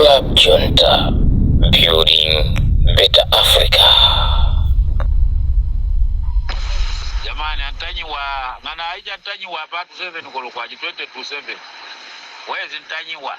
Club Junta, building better Africa. Jamani, antanyiwa ngana aija ntanyiwa patu 7 koloko aji 20 to 7 wezi ntanyiwa.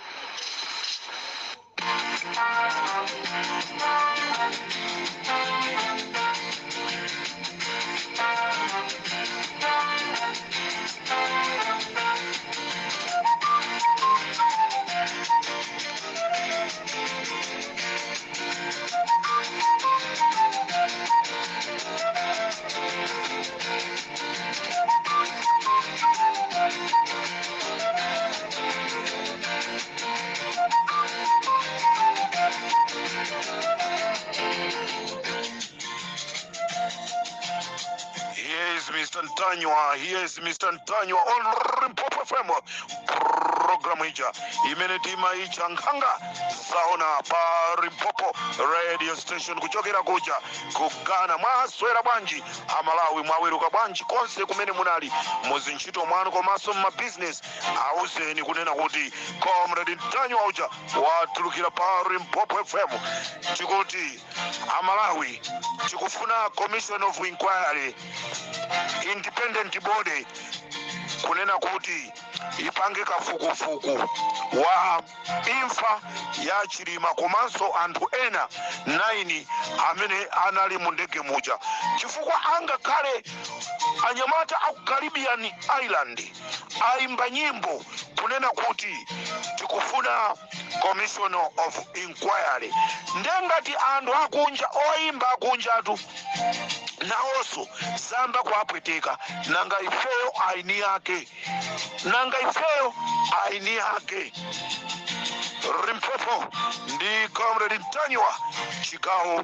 Here is Mr. Ntanywa, here is Mr. Ntanywa on Limpopo FM. Program ija imene timaitcha nkhanga zaona pa Limpopo radio station kuchokera kuja ku Ghana. Mwaswera bwanji Amalawi, mwaweruka bwanji konse kumene munali muzintchito mwanu komanso mmabizinesi? Auzeni kunena kuti Comrade Ntanywa uja watulukira pa Limpopo FM. Tikuti Amalawi tikufuna commission of inquiry, independent body, kunena kuti ipange kafukufuku wa imfa ya Chilima komanso anthu ena 9 amene anali mu ndege muja, chifukwa angakhale anyamata aku Caribbean Island ayimba nyimbo kunena kuti tikufuna commission of inquiry. Ndengati anthu akunja oyimba akunjatu nawonso zayamba kuwapweteka, nanga ifeyo aini ake, nanga ifeyo aini ake? Limpopo ndi Comrade Ntanywa, chigawo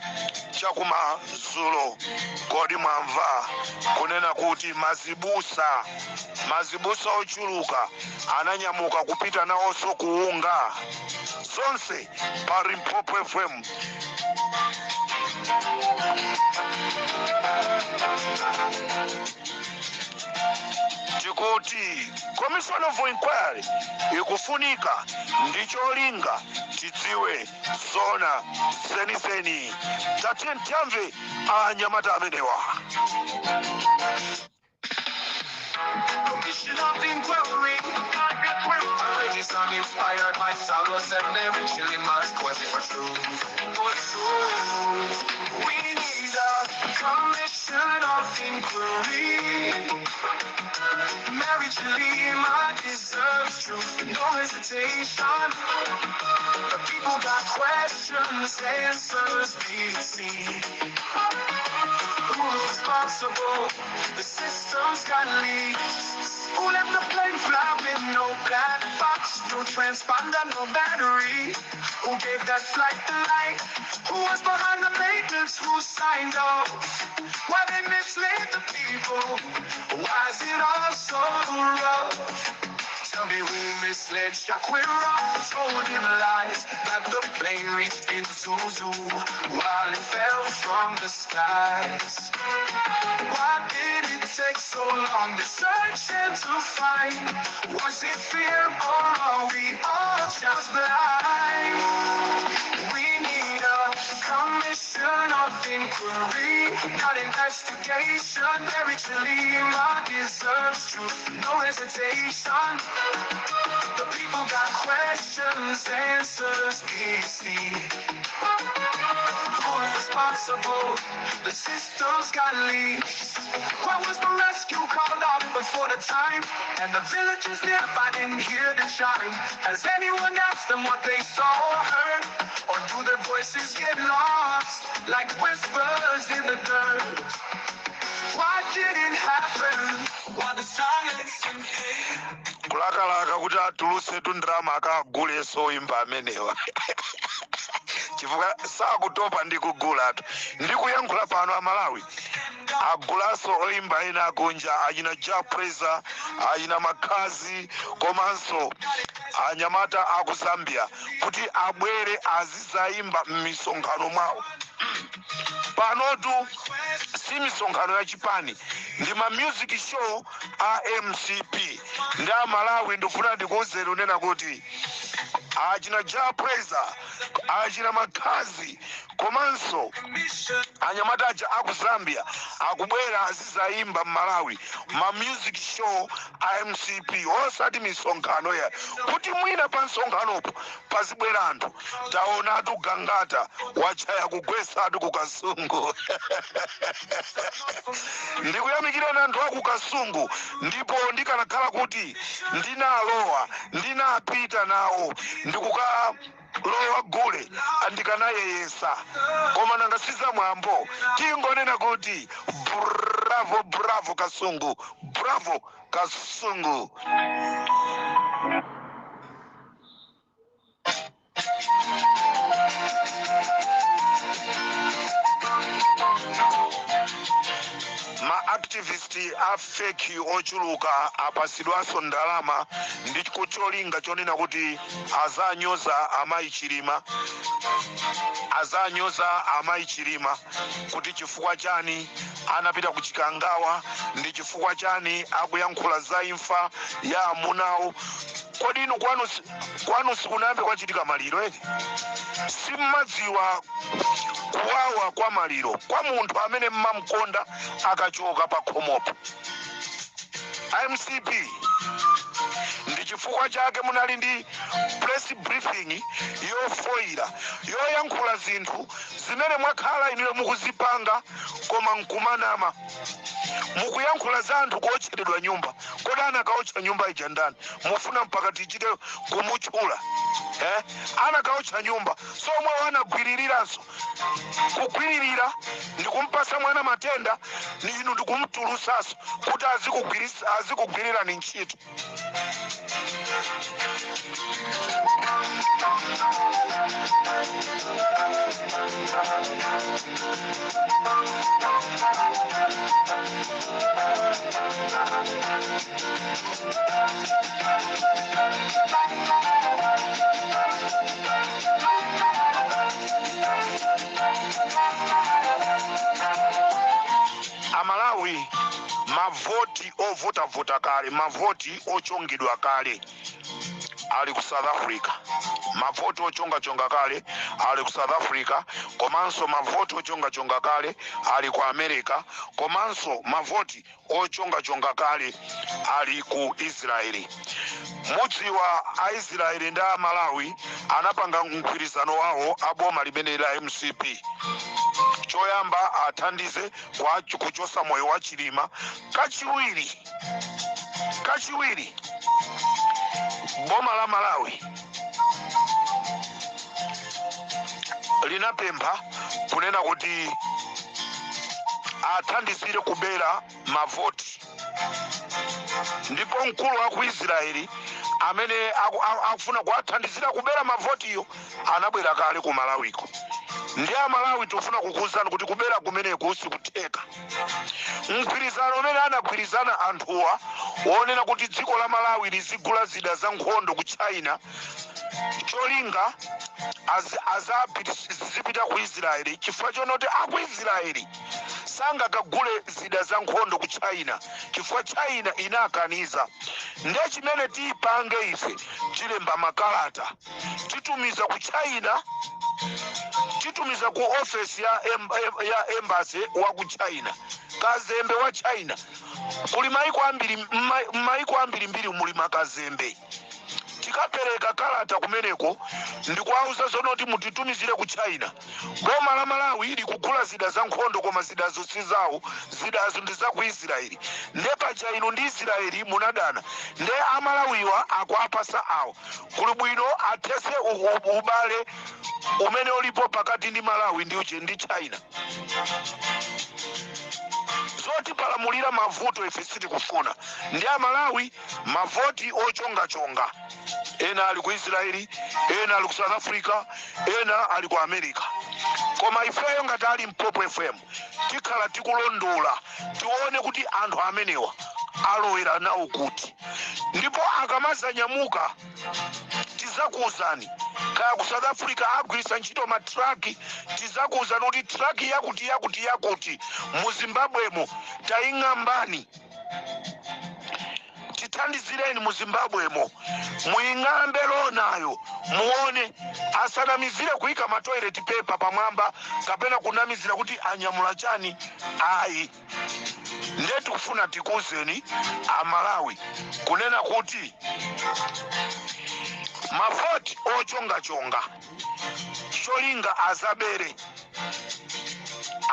chakumadzulo. Kodi mwamva kunena kuti mazibusa ochuluka ananyamuka kupita nawonso kuunga? Zonse pa Limpopo FM. Tikuti commission of inquiry ikufunika ndi cholinga tidziwe zona zenizeni. Tatiyeni tiamve anyamata amenewa. Commission of inquiry. The song inspired by Saulos and Mary Chilima's quest for truth. For truth. We need a commission of inquiry. Mary Chilima deserves truth, no hesitation. The people got questions, answers be seen. Who's responsible? The system's got leaks. Who let the plane fly with no black box, no transponder, no battery? Who gave that flight the light? Who was behind the maintenance? Who signed off? Why they misled the people? Why is it all so rough? Tell me who misled Chakwera, told him lies that the plane reached Mzuzu while it fell from the skies. Why did it take so long to search and to find? Was it fear or are we all just blind? We need a commission of inquiry, not investigation. Mary Chilima deserves truth, no hesitation. The people got questions, answers easy. Who's responsible? The system's got leaks. Why was the rescue called off before the time? And the villagers nearby didn't hear the chime. Has anyone asked them what they saw or heard? Or do their voices get lost like whispers in the dirt? Why did it happen? Why the silence and pain? Kulakalaka kuti atulusetu ndalama akaguleso oyimba amenewa, chifukwa sakutopa ndi kugulatu. Ndikuyankhula pano, Amalawi, agulaso oyimba ena akunja, achina Jah Prayzah, achina Makhadzi, komanso anyamata aku Zambia, kuti abwere azizayimba m'misonkhano mwawo. Panotu si misonkhano ya chipani, ndi ma music show a MCP. Ndi Amalawi, ndifuna ndikuwuzeni unena kuti Achina Ja Praiser, achina Makhazi, komanso anyamata aja aku Zambia akubwera azizayimba m'Malawi ma music show a MCP, osati misonkhano ya kuti mwina pa msonkhanopo pazibwera anthu. Taonatu Gangata wachaya kugwesatu ku Kasungu. Ndikuyamikireni anthu aku Kasungu, ndipo ndikanakhala kuti ndinalowa, ndinapita nawo ndikukalowa gule, andikanayeyesa, koma nanga siza mwambo. Tingonena kuti bravo, bravo Kasungu, bravo Kasungu. Ma activist a fake ochuluka apasidwanso ndalama ndi kucholinga chonena kuti azanyoza amayi Chilima, azanyoza amayi Chilima kuti chifukwa chani anapita ku Chikangawa, ndi chifukwa chani akuyankhula za imfa ya amunawo. Kodi inu kwanu sikunayambe kwachitika maliro eti? Simmadziwa kuwawa kwa maliro kwa munthu amene mmamkonda akachoka pa khomopo? MCP, ndi chifukwa chake munali ndi press briefing yofoira, yoyankhula zinthu zimene mwakhala inuyo mukuzipanga koma nkumanama. Mukuyankhula za anthu kuotcheredwa nyumba. Kodi anakaotcha nyumba ija ndani? Mufuna mpaka tichite kumutchula, eh? Anakaotcha nyumba somwe anagwiririranso kugwiririra ndikumpasa mwana matenda, ni inu ndikumtulusaso kuti azikugwirirani ntchito. Amalawi, mavoti ovotavota kale, mavoti ochongedwa kale ali ku South Africa, mavoti ochongachonga kale ali ku South Africa, komanso mavoti ochongachonga kale ali ku America, komanso mavoti ochongachonga kale ali ku Israeli. Mudziwa Aisraeli ndi Amalawi anapanga mgwirizano wawo aboma limene la MCP. Choyamba athandize kwa kuchosa moyo wa Chilima. Kachiwiri boma la Malawi linapempha kunena kuti athandizire kubera mavoti, ndipo mkulu wa ku Israeli amene akufuna kuwathandizira kubera mavotiyo anabwera kale ku Malawiko. Ndi Amalawi, tikufuna kukuwuzani kuti kubera kumeneku sikutheka. Mgwirizano umene anagwirizana anthuwa wonena kuti dziko la Malawi lizigula zida za nkhondo ku China, cholinga zipita ku Israeli, chifukwa chonoti aku Israeli sangakagule zida za nkhondo ku China chifukwa China inakaniza. Ndiye chimene tiyipange ife, tilemba makalata, titumiza ku China, titumiza ku ofesi ya embassy wa ku China, kazembe wa China. Kuli maiko ambiri, maiko ambiri mbiri muli makazembe. Tikapereka kalata kumeneko ndikuwauza zonoti mutitumizire ku China, boma la Malawi likugula zida za nkhondo, koma zidazo si zawo, zidazo ndi za ku Israeli. Nde paja inu ndi Israeli munadana, nde Amalawiwa akuapasa awo. Kuli bwino athese ubale umene ulipo pakati ndi Malawi ndi uche ndi China. Zoti palamulira mavuto ife sitikufuna. Ndi Amalawi, mavoti ochongachonga ena ali ku Israeli, ena ali ku South Africa, ena ali ku America, koma ifeyo ngati ali Mpopo FM tikhala tikulondola, tione kuti anthu amenewa alowera nawo kuti, ndipo akamazanyamuka tizakuwuzani. Kaya ku South Africa agwiritsa ntchito matraki, tizakuwuzani kuti traki yakuti yakuti yakuti mu Zimbabwemo taying'ambani. Tithandizireni mu Zimbabwemo, muying'ambe lonayo, muone asanamizire kuyika ma toilet paper pamwamba kapena kunamizira kuti anyamula chani, ayi. Nde tikufuna tikuuzeni Amalawi kunena kuti mavoti ochongachonga cholinga azabere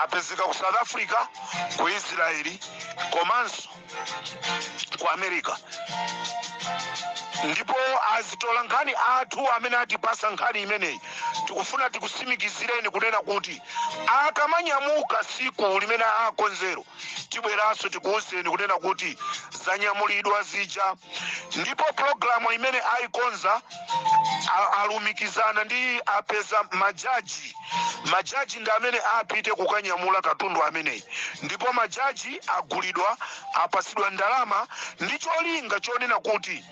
apezeka ku South Africa, ku Israeli komanso ku America. Ndipo azitola nkhani athu amene atipasa nkhani imeneyi, tikufuna tikusimikizireni kunena kuti akamanyamuka siku limene akonzero, tibweranso tikuwuzeni kunena kuti zanyamulidwa zija. Ndipo pulogalamu imene ayikonza, alumikizana ndi apeza majaji. Majaji ndi amene apite kukanyamula katundu ameneyi, ndipo majaji agulidwa, apasidwa ndalama ndi cholinga chonena kuti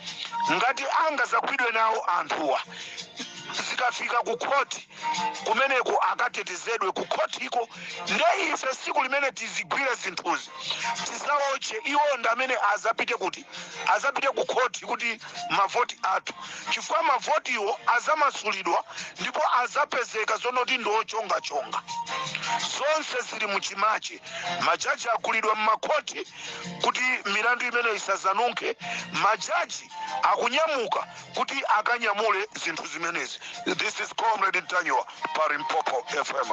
ngati angazagwidwe nawo anthuwa, zikafika ku khoti kumeneko akatetezedwe ku khotiko. Nde ife siku limene tizigwire zinthuzi, tizaotche, iwo ndi amene azapite kuti azapite ku khoti kuti mavoti athu, chifukwa mavotiwo azamasulidwa ndipo azapezeka zonoti ndi ochongachonga. Zonse zili muchimache. Majaji agulidwa mmakhoti kuti milandu imene isazanunkhe. Majaji akunyamuka kuti akanyamule zinthu zimenezi. This is Comrade Ntanyiwa pa Limpopo FM.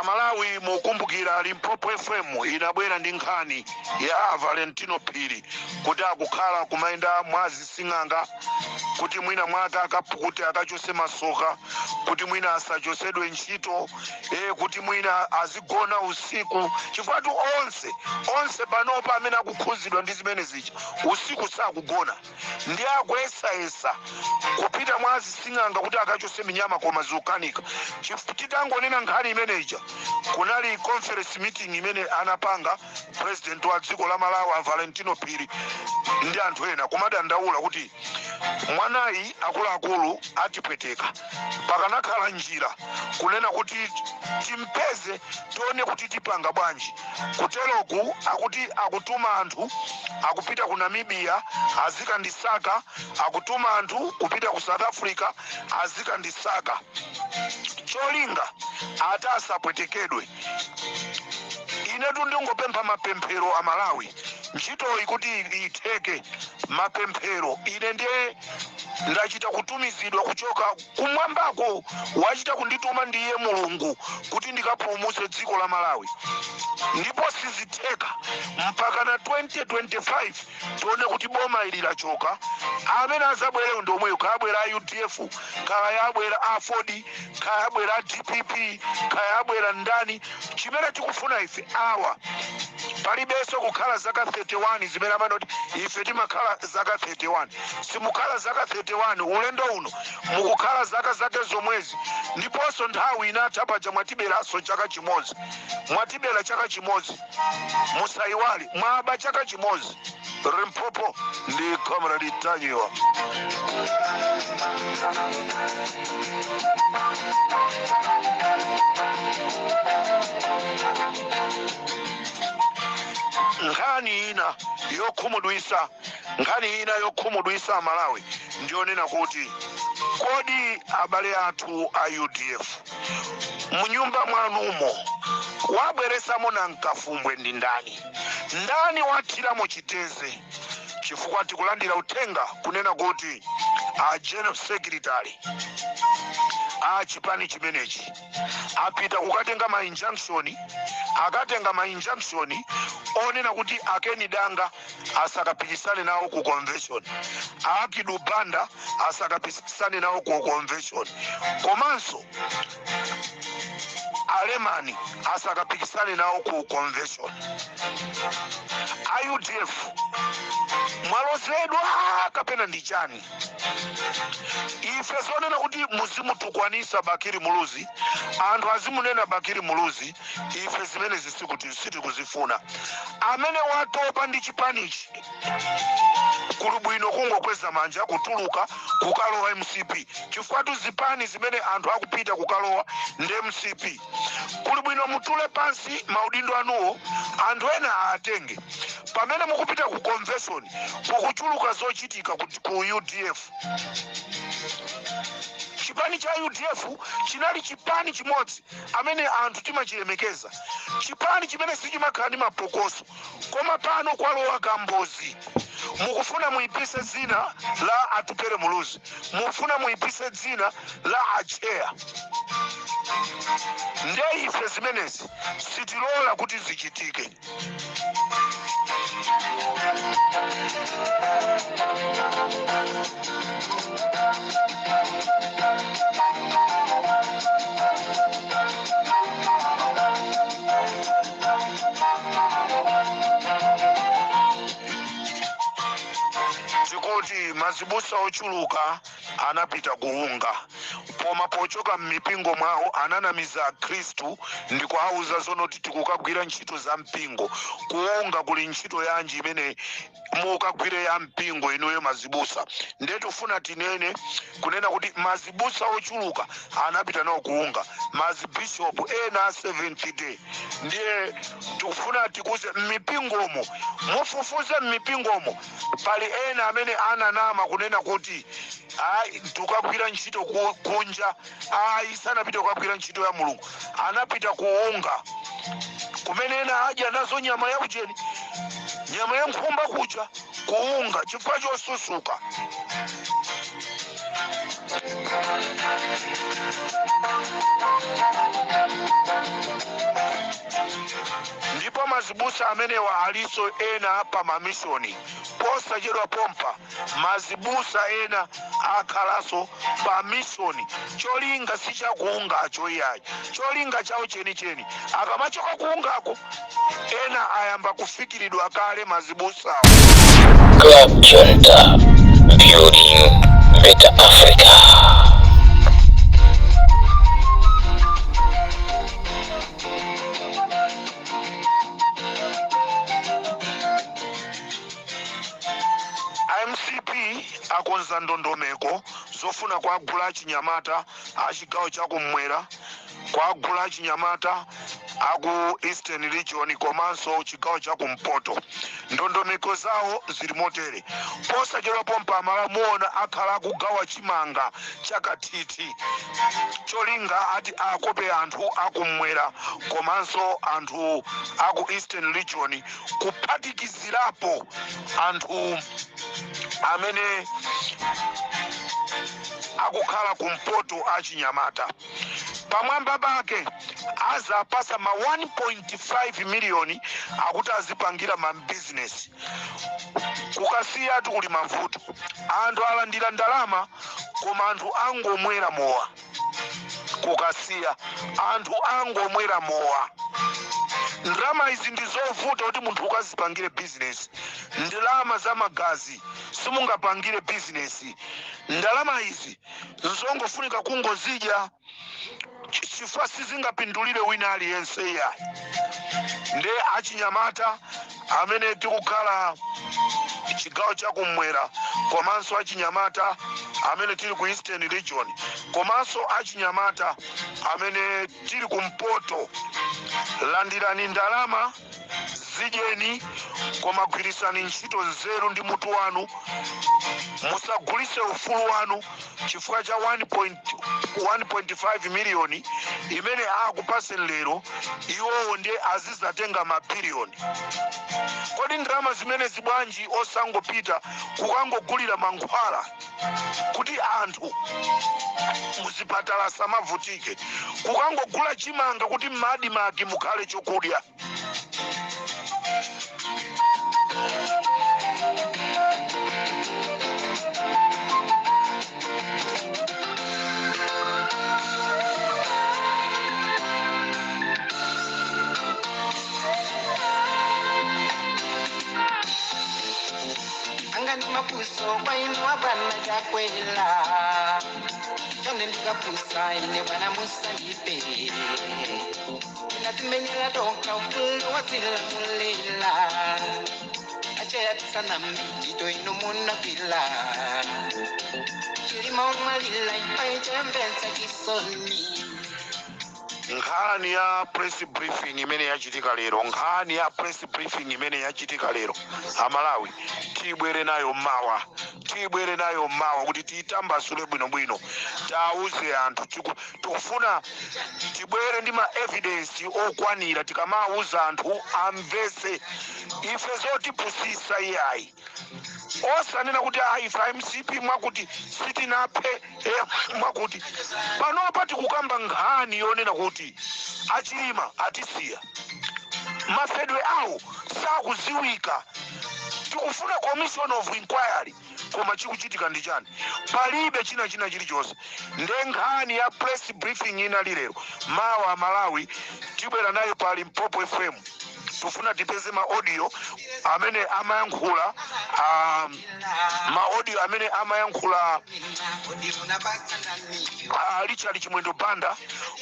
Amalawi, mukumbukira Limpopo FM inabwera ndi nkhani ya Valentino Phiri kuti akukhala kumayenda mwazising'anga kuti mwina mwake akapukute, akachose masoka, kuti mwina asachosedwe ntchito, kuti mwina azigona usiku, chifukwa tu onse panopa amene akukhuzidwa ndi zimene zija usiku sakugona, ndi akuyesayesa kupita mwa azising'anga kuti akachose minyama, koma zikukanika. Titangonena nkhani imeneja, kunali conference meeting imene anapanga president wa dziko la Malawi a Valentino Phiri ndi anthu ena, kumadandaula kuti mwanayi, akuluakulu, atipweteka. Pakanakhala njira kunena kuti timpeze, tione kuti tipanga bwanji. Kuteroku akuti akutuma anthu, akupita ku Namibia azikandisaka, akutuma anthu kupita ku South Africa azikandisaka, cholinga ati asapwetekedwe. Inetu ndingopempha mapemphero a Malawi, ntchitoyi kuti itheke, mapemphero. Ine ndiye ndachita kutumizidwa kuchoka kumwambako, wachita kundituma ndiye Mulungu kuti ndikapulumutse dziko la Malawi, ndipo sizitheka mpaka na 2025 tione kuti boma ili lachoka. Amene azabwereyo ndi omweyo, kaya abwera a UDF, kaya abwera a Ford, kaya abwera a DPP, kaya abwera ndani, chimene tikufuna ife awa, palibenso kukhala zaka 31 zimene amanoti ife timakhala zaka 31. Simukhala zaka 31 ulendo uno, mukukhala zaka zake zomwezi. Ndiponso nthawi inatha paja, mwatiberanso chaka chimodzi, mwatibera chaka chimodzi, musayiwale, mwaba chaka chimodzi. Limpopo ndi Comrade Ntanyiwa. Nkhani ina yokhumudwisa, nkhani ina yokhumudwisa Amalawi ndiyonena kuti kodi abale athu a UDF, munyumba mwanumo wabweresamo nankafumbwe ndi ndani? Ndani wathiramo chiteze? Chifukwa tikulandira uthenga kunena kuti a general secretary a chipani chimenechi apita kukatenga ma injunction, akatenga ma injunction onena kuti akeni Danga asakapikisane nawo ku convention, Akidu Banda asakapikisane nawo ku convention, komanso Alemani asakapikisane nawo ku convention. A UDF mwalozedwa kapena ndi chani? Ife zonena kuti muzimutukwanisa Bakili Muluzi, anthu azimunena Bakili Muluzi, ife zimenezi sikuti sitikuzifuna. Amene watopa ndi chipanichi, kuli bwino kungokweza manja kutuluka kukalowa MCP, chifukwa zipani zimene anthu akupita kukalowa ndi MCP. Kuli bwino mutule pansi maudindo anuwo, anthu ena aatenge. Pamene mukupita ku convention, kukuchuluka zochitika ku UDF. Chipani cha UDF chinali chipani chimodzi amene anthu timachilemekeza, chipani chimene sichimakhala ndi mapokoso, koma pano kwalowa kambozi. Mukufuna muyipise dzina la Atupele Muluzi, mukufuna muyipise dzina la acheya. Nde ife zimenezi sitilola kuti zichitike. Tikuti mazibusa ochuluka anapita kuunga, koma pochoka m'mipingo mwawo ananamiza Akhristu ndi kuwauza zonoti tikukagwira ntchito za mpingo. Kuunga kuli ntchito yanji imene mukagwire ya mpingo inuyo mazibusa? Ndiye tifuna tinene kunena kuti mazibusa ochuluka anapita nawo kuunga, mazibishopu ena a Seventh Day. Ndiye tikufuna tikuze m'mipingomo, mufufuze m'mipingomo, pali ena amene ananama kunena kuti ayi, tikagwira ntchito kunja. Ayi, sanapita kukagwira ntchito ya Mulungu, anapita kuunga kumene ena adya nazo nyama ya ucheni, nyama ya nkhumba kucha kuunga chifukwa chosusuka. Ndipo mazibusa amenewa aliso ena pa mamishoni. Posachedwa pompa mazibusa ena akhalanso pa mishoni. Cholinga sichakuungacho iyayi, cholinga chawo chenicheni akamachoka kuungako, ena ayamba kufikiridwa kale mazibusawo. Club Junta, building better Africa. MCP akonza ndondomeko zofuna kuagula achinyamata a chigawo chakummwera, kuagula achinyamata aku Eastern Region komanso chigawo chakumpoto. Ndondomeko zawo zili motere: posachedwa pompa amalamuona akhala akugawa chimanga chakathithi. Cholinga ati akope anthu akummwera komanso anthu aku Eastern Region, kuphatikizirapo anthu amene akukhala kumpoto achinyamata. Pamwamba pake azapasa ma 1.5 miliyoni akuti azipangira ma business. Kukasiya kuli mavuto, anthu alandira ndalama koma anthu angomwera mowa. Kukasiya anthu angomwera mowa. Ndalama izi ndi zovuta kuti munthu ukazipangire business. Ndalama za magazi simungapangire business. Ndalama izi nzongofunika kungozidya chifukwa sizingapindulire wina aliyense iyayi. Nde achinyamata amene tikukhala chigawo chakummwera komanso achinyamata amene tili ku Eastern Region komanso achinyamata amene tili kumpoto, landirani ndalama, zidyeni, koma gwirisani ntchito nzeru ndi mutu wanu. Musagulise ufulu wanu chifukwa cha 1.5 miliyoni imene akupaseni lero. Iwowo ndiye azizatenga mabiliyoni. Kodi ndalama zimene zibwanji osangopita kukangogulira mankhwala kuti anthu muzipatala samavutike, kukangogula chimanga kuti m'MADMARC mukhale chokudya? Mapuso kwainwa bwana Chakwera, chonde ndikapusa ine bwana musandipe. Tinatimenyera toka ufulu watilamulila, acheya tisana mintito ino munapila. Chilima umwalila ipaichembensa chisoni. Nkhani ya press briefing imene yachitika lero, nkhani ya press briefing imene yachitika lero, Amalawi, tibwere nayo mawa, tibwere nayo mawa kuti tiyitambasule bwinobwino, tawuze anthu. Tikufuna tibwere ndi ma evidence okwanira, tikamawuza anthu amvese. Ife zotipusisa iyayi, osanena kuti ah, ife MCP mwakuti sitinaphe, mwakuti. Panopa tikukamba nkhani yonena kuti aChilima atisiya, mafedwe awo sakuziwika. Tikufuna commission of inquiry, koma chikuchitika ndi chani? Palibe china chilichonse. Nde nkhani ya press briefing inali lero, mawa Malawi tibwera nayo pa Limpopo FM. Tufuna tipeze ma audio amene amayankhula, ma audio amene amayankhula Richard Chimwendo Banda,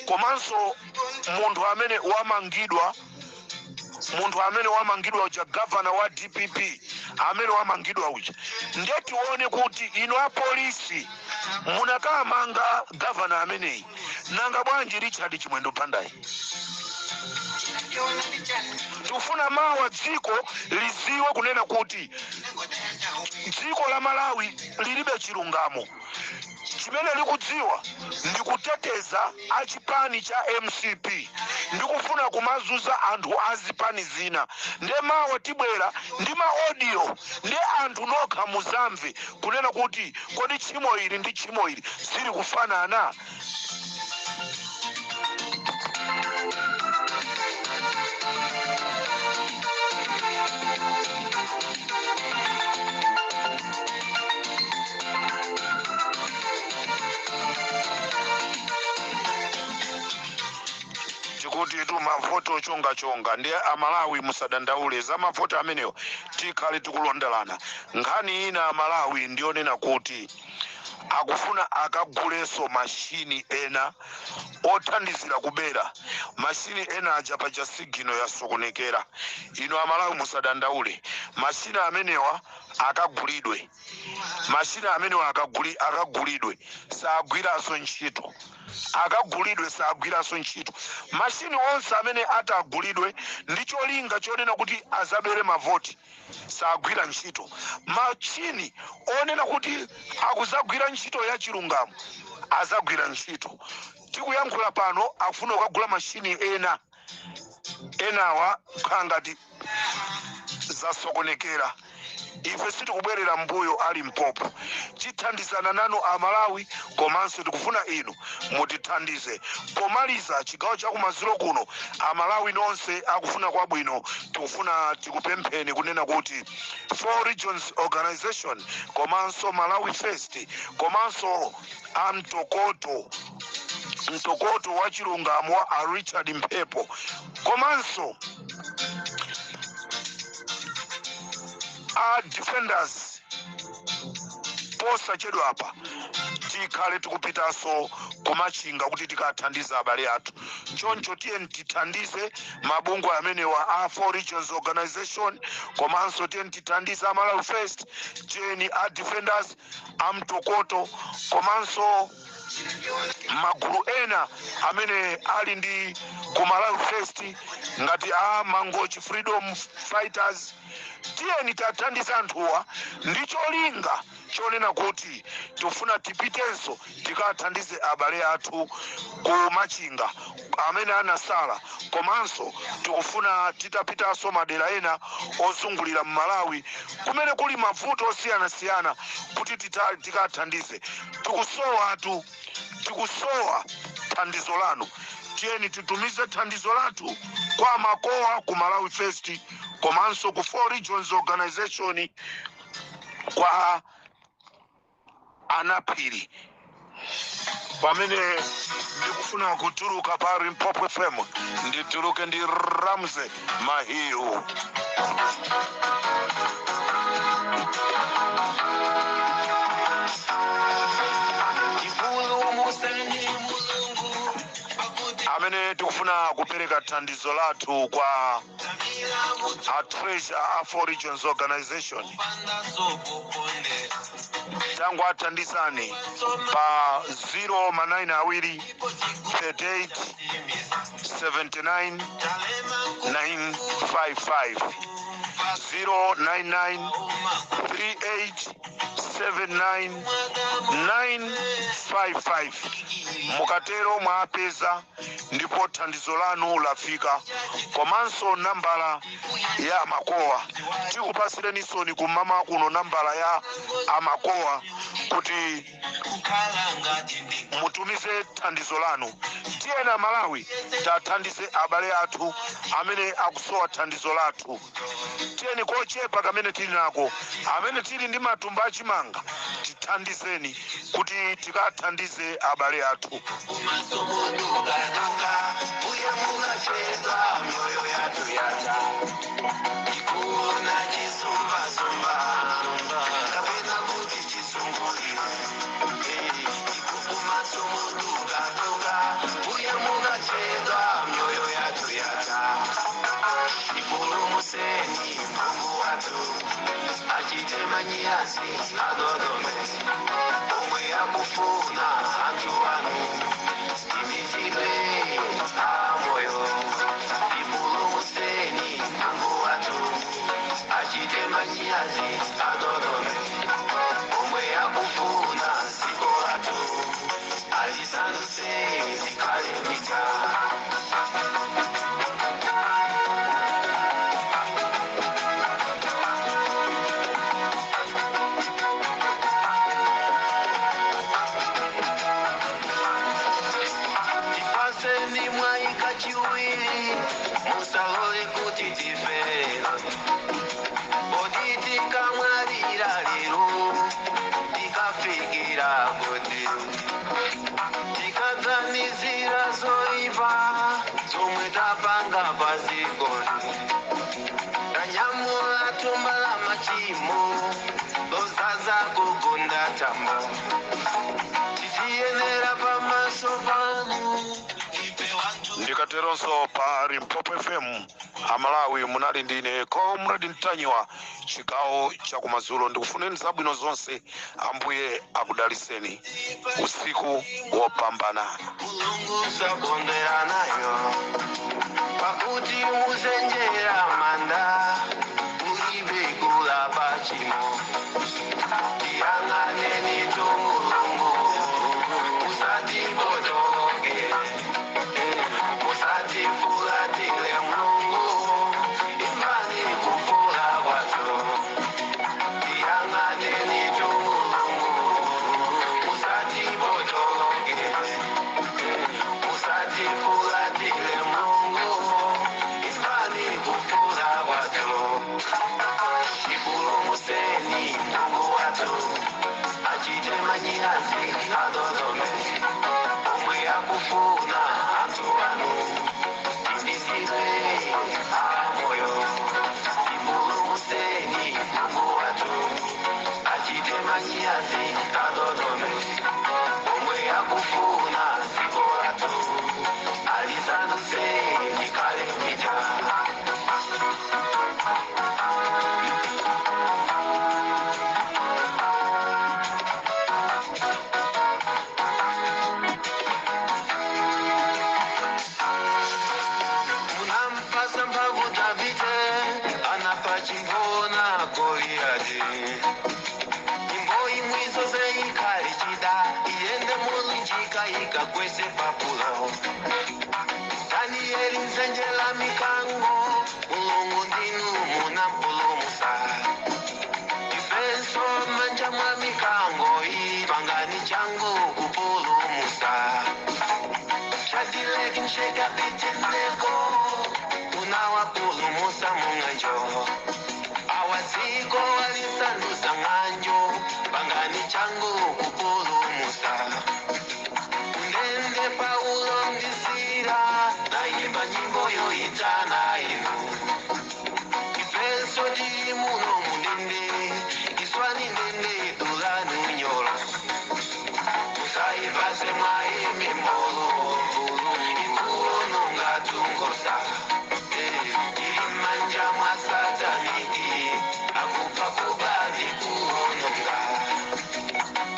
komanso munthu amene wamangidwa, munthu amene wamangidwa uja, gavana wa DPP amene wamangidwa uja. Ndiye tione kuti inu apolisi munakamanga gavana ameneyi, nanga bwanji Richard Chimwendo Bandayi? Tikufuna mawa dziko liziwe kunena kuti dziko la Malawi lilibe chilungamo. Chimene likudziwa ndi kuteteza achipani cha MCP, ndikufuna kumazuza anthu azipani zina. Nde mawa tibwera ndi ma audio, ndi anthu nokha muzamve kunena kuti kodi tchimo ili ndi tchimo ili zili kufanana. Tikuti tu mavoto ochongachonga. Ndiye Amalawi musadandaule za mavoto amenewo, tikhale tikulondalana. Nkhani ina, Amalawi, ndiyonena kuti akufuna akagulenso mashini ena othandizira kubera. Mashini ena aja paja signal yasokonekera. Inu Amalawi musadandaule, mashini amenewa akagulidwe, mashini amenewa akagulidwe, sagwiranso ntchito. Akagulidwe, sagwiranso ntchito. Mashini onse amene atagulidwe ndi cholinga chonena kuti azabere mavoti sagwira ntchito. Machini onena kuti akuzagwira ntchito ya chilungamo azagwira ntchito. Tikuyankhula pano akufuna kukagula mashini ena. Enawa kukhala ngati zasokonekera. Ife sitikubwerera mbuyo a Limpopo. Tithandizana nanu Amalawi, komanso tikufuna inu mutithandize. Pomaliza chigawo chakumadzulo kuno, Amalawi nonse akufuna kwabwino, tikufuna tikupempheni kunena kuti Four Regions Organization komanso Malawi First komanso amtokoto, mtokoto wa chilungamo wa a Richard Mphepo, komanso a Defenders, posachedwa apa tikhale tikupitanso kuMachinga kuti tikathandize abale athu. Choncho tiyeni tithandize mabungwe amenewa a Four Regions Organization, komanso tiyeni tithandize a Malawi First, tiyeni a Defenders, amtokoto, komanso magulu ena amene ali ndi ku Malawi First ngati a Mangochi Freedom Fighters. Tiyeni tathandiza anthuwa ndi cholinga chonena kuti tifuna tipitenso tikathandize abale athu ku Machinga amene anasala, komanso tikufuna titapitanso madera ena ozungulira mMalawi kumene kuli mavuto osiyanasiyana kuti tikathandize. Tikusowatu, tikusowa thandizo lanu. Tiyeni titumize thandizo lathu kwa makowa ku Malawi First komanso ku Four Regions Organization, kwa anaphiri. Pamene ndikufuna kutuluka pa Limpopo FM, ndituluke ndi Ramsey Mahiu. Amene tikufuna kupereka thandizo lathu kwa a treasurer a Four Regions Organization, tangu athandizani pa 0 ma 9 awiri 38 79 955, 099 38 79 955. Mukatero mwapeza ndipo thandizo lanu lafika. Komanso nambala ya amakowa tikupasirenisoni kumama kuno, nambala ya amakowa kuti mutumize thandizo lanu. Tiyena Malawi, tathandize abale athu amene akusowa thandizo lathu. Tiyeni kochepa kamene tili nako, amene tili ndi matumba achimanga, tithandizeni kuti tikathandize abale athu. Mioyo yathu yata ikuona chisumbasumba kapena kuti chisungulire ikukumasumudukaduka uye mukachedwa mioyo yathu yata. Ipulumuseni Mungu wathu, achite manyazi adodome omwe akufuna anthu anu timizidwe amoyo. Ipulumuseni Mungu wathu, achite manyazi adodome omwe akufuna dziko lathu alisandutse likhale bwinja. Tipaseni mwayi kachiwiri, musalole kuti tife. Odi tikamwalira lero, tikafikira kuti tikaganizira zoipa zomwe tapanga pazikoni, tanyamula thumba la machimo lozaza kugunda tambo, titiyenera pamaso panu ife wanthu. Ndikateronso pa Limpopo FM, Amalawi, munali ndine Comrade Ntanyiwa, chigawo chakumadzulo. Ndikufuneni zabwino zonse, Ambuye akudaliseni, usiku wopambana. Mulungu sakondera nayo, pakuti muzenjera manda ulibe kulapa chimo. Tiyang'aneni tu Mulungu, musatipotoke, musatifulatile Mulungu, imvani kufuula kwathu. Tiyang'aneni tu Mulungu, musatipotoke, musatifulatile Mulungu, imvani kufuula kwathu. Ipulumuseni Mungu wathu, achite manyazi adodome omwe akufuna anthu anu timizidwe amoyo. Ipulumuseni Mungu wathu, achite manyazi adodome omwe akufuna dziko lathu alisandutse likhale bwinja. Munampasa mphamvu Davide, anapa chimphona Goliyati. Nyimbo imwe zonse ikhale chida, iyende mulunjika ikagwese papulo. Danieli mdzenje la mikango, Mulungu ndinu munampulumusa. Ifenso manja mwa mikango iyi, pangani changu kupulumusa. Shadrach, Meshach, Abednego, unawapulumusa mung'anjo. Awaziko walisandusa ng'anjo, pangani changu kupulumusa. Manja mwa sataniki akupa kubali kuononga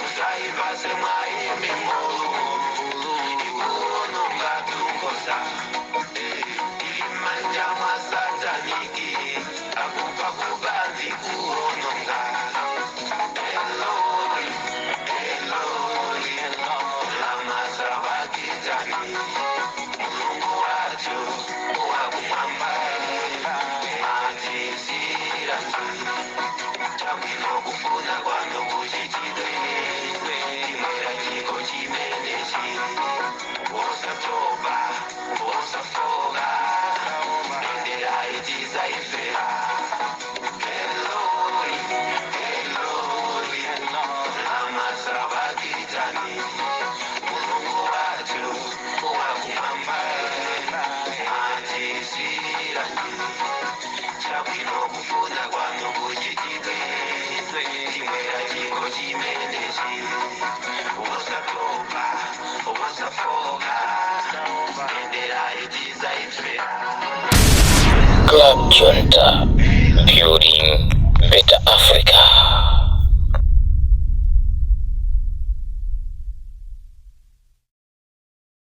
usaivase mwaimimo ikuononga tukosa ilimanja mwa sataniki akupa kubali kuononga. Eloi, Eloi, lama sabakitani, Mulungu wacu wakumwamba matisirani chabwino kufuna kwanu kuchitidwe timwera chiko chimenechi osatopa osafoka bendera itizaifera. Eloi, Eloi, lama sabakitani, Mulungu wacu wakumwamba matisirani chabwino kufuna kwanu kuchitidwe timwera chiko chimenechi osatopa osafoka bendera itizaifera. Club Junta, building better Africa.